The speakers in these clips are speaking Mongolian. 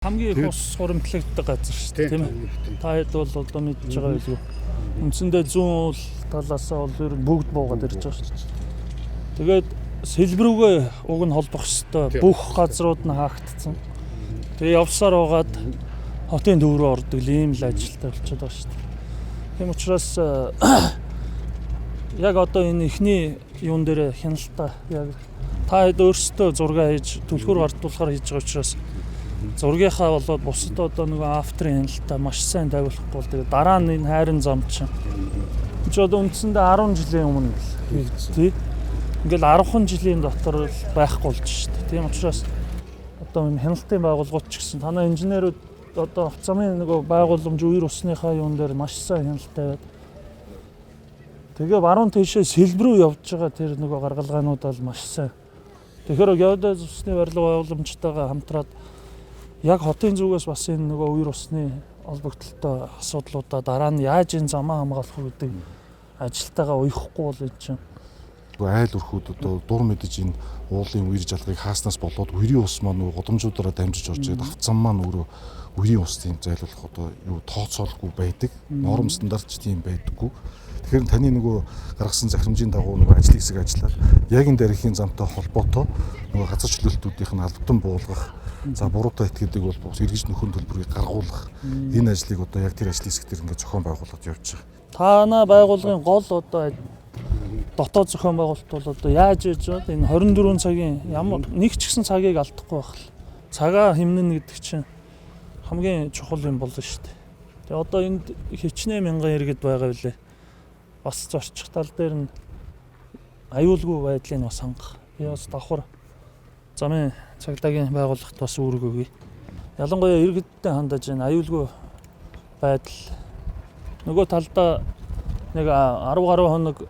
Хамгийн их ус хуримтлагддаг газар шүү дээ, тийм ээ. Та хэд бол одоо мэдж байгаа байлгүй. Үндсэндээ зүүн уул талаасаа бол ер нь бүгд буугаад ирж байгаа шүү дээ. Тэгээд сэлбэрүүгээ уг нь холбох хэвээр бүх газрууд нь хаагдцсан. Тэгээ явсаар байгаад хотын төв рүү ордог ийм л ажилтай болчиход байгаа шүү дээ. Тийм учраас яг одоо энэ эхний юун дээр хяналтаа яг та хэд өөрсдөө зураг хийж түлхүүр гардуулахаар хийж байгаа учраас зургийнхаа болоод бусад одоо нөгөө авторын хяналтаа маш сайн тавиулахгүй бол тэгээ дараа нь энэ хайрын зам чинь чи одоо үндсэндээ 10 жилийн өмнө л хийгдсэн тий. Ингээл 10 жилийн дотор л байхгүй болж шүү дээ. Тийм учраас одоо энэ хяналтын байгууллагууд ч гэсэн танай инженерүүд одоо замын нөгөө байгууламж үер усныхаа юун дээр маш сайн хяналт тавиад тэгээ баруун тийшээ сэлбэр рүү явж байгаа тэр нөгөө гаргалгаанууд бол маш сайн. Тэгэхээр геодез усны барилга байгууламжтайгаа хамтраад яг хотын зүгээс бас энэ нөгөө үер усны холбогдлолтой асуудлуудаа дараа нь яаж энэ замаа хамгаалах вэ гэдэг ажилтайгаа уяхгүй бол энэ чинь айл өрхүүд одоо дур мэдэж энэ уулын үер жалгыг хааснаас болоод үерийн ус маань нөгөө гудамжуудаараа дамжиж орж ирээд авцсан маань өөрөө үерийн ус тийм зайлуулах одоо юу тооцоолгүй байдаг. Норм стандарт ч тийм байдаггүй. Тэгэхээр таны нөгөө гаргасан захирамжийн дагуу нөгөө ажлын хэсэг ажиллаад яг энэ дарихийн замтай холбоотой нөгөө газар чөлөөлтүүдийнх нь албатан буулгах, за буруутай этгээдэг бол бус эргэж нөхөн төлбөрийг гаргуулах энэ ажлыг одоо яг тэр ажлын хэсэг дээр ингээд зохион байгуулалт явж байгаа. Танаа байгууллагын гол одоо дотоод зохион байгуулалт бол одоо яаж яж байна? Энэ 24 цагийн ямар нэг ч гэсэн цагийг алдахгүй байх л. Цагаа хэмнэн гэдэг чинь хамгийн чухал юм болно шүү дээ. Тэгээ одоо энд хичнээн мянган иргэд байгаа билээ. Бас зорчих тал дээр нь аюулгүй байдлыг бас хангах. Би бас давхар замын цагдаагийн байгууллагт бас үүрэг өгье. Ялангуяа иргэдтэй хандаж энэ аюулгүй байдал нөгөө талдаа нэг 10 гаруй хоног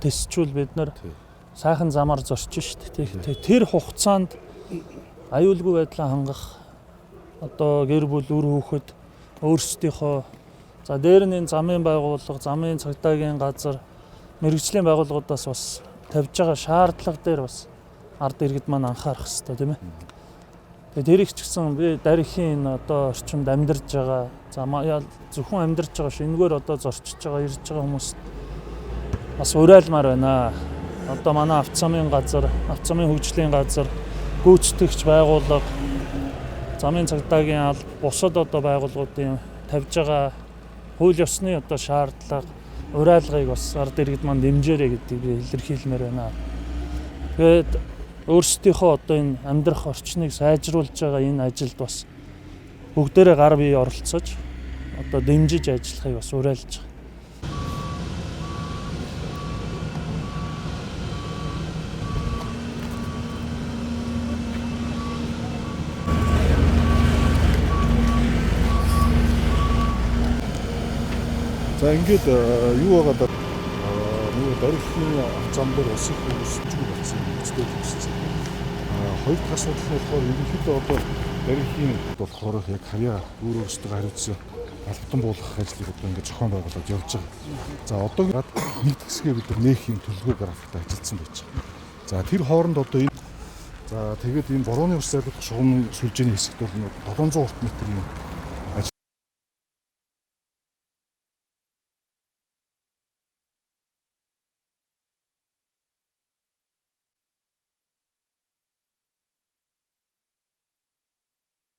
тэсчүүл бид нар сайхан замаар зорчих шүү дээ. Тэр хугацаанд аюулгүй байдлаа хангах одоо гэр бүл үр хүүхэд өөрсдийнхөө за дээр нь энэ замын байгууллага, замын цагдаагийн газар, мэргэжлийн байгууллагуудаас бас тавьж байгаа шаардлага дээр бас ард иргэд маань анхаарах хэрэгтэй, тийм ээ. Тэгээд тэр их ч гэсэн би дарихийн энэ одоо орчимд амьдарч байгаа, за зөвхөн амьдарч байгаа шүү. Энэгээр одоо зорчиж байгаа, ирж байгаа хүмүүст бас уриалмаар байна. Одоо манай авцамын газар, авцамын хөгжлийн газар, гүйцэтгэгч байгууллага, замын цагдаагийн алба, бусад одоо байгууллагуудын тавьж байгаа хууль ёсны одоо шаардлага, уриалгыг бас ард иргэд маань дэмжээрэй гэдгийг би илэрхийлмээр байна. Тэгээд өөрсдийнхөө одоо энэ амьдрах орчныг сайжруулж байгаа энэ ажилд бас бүгдээрээ гар бие оролцож одоо дэмжиж ажиллахыг бас уриалж байгаа. За ингээд юу байгаа даа нөгөө дарихийн зам дээр ус их өсчгүй болсон үстэй өссөн. Хоёр дахь асуудал нь болохоор ерөнхийдөө одоо дарихийн болохоор яг харьяа өөр өөрсдөө хариуцсан албатан буулгах ажлыг одоо ингээд зохион байгуулад явж байгаа. За одоо нэг хэсгээ бид нар нээх юм төлөвлөгөө графикт ажилласан байж байгаа. За тэр хооронд одоо энэ за тэгээд энэ борооны ус зайлуулах шугамын сүлжээний хэсэгт бол 700 урт метрийн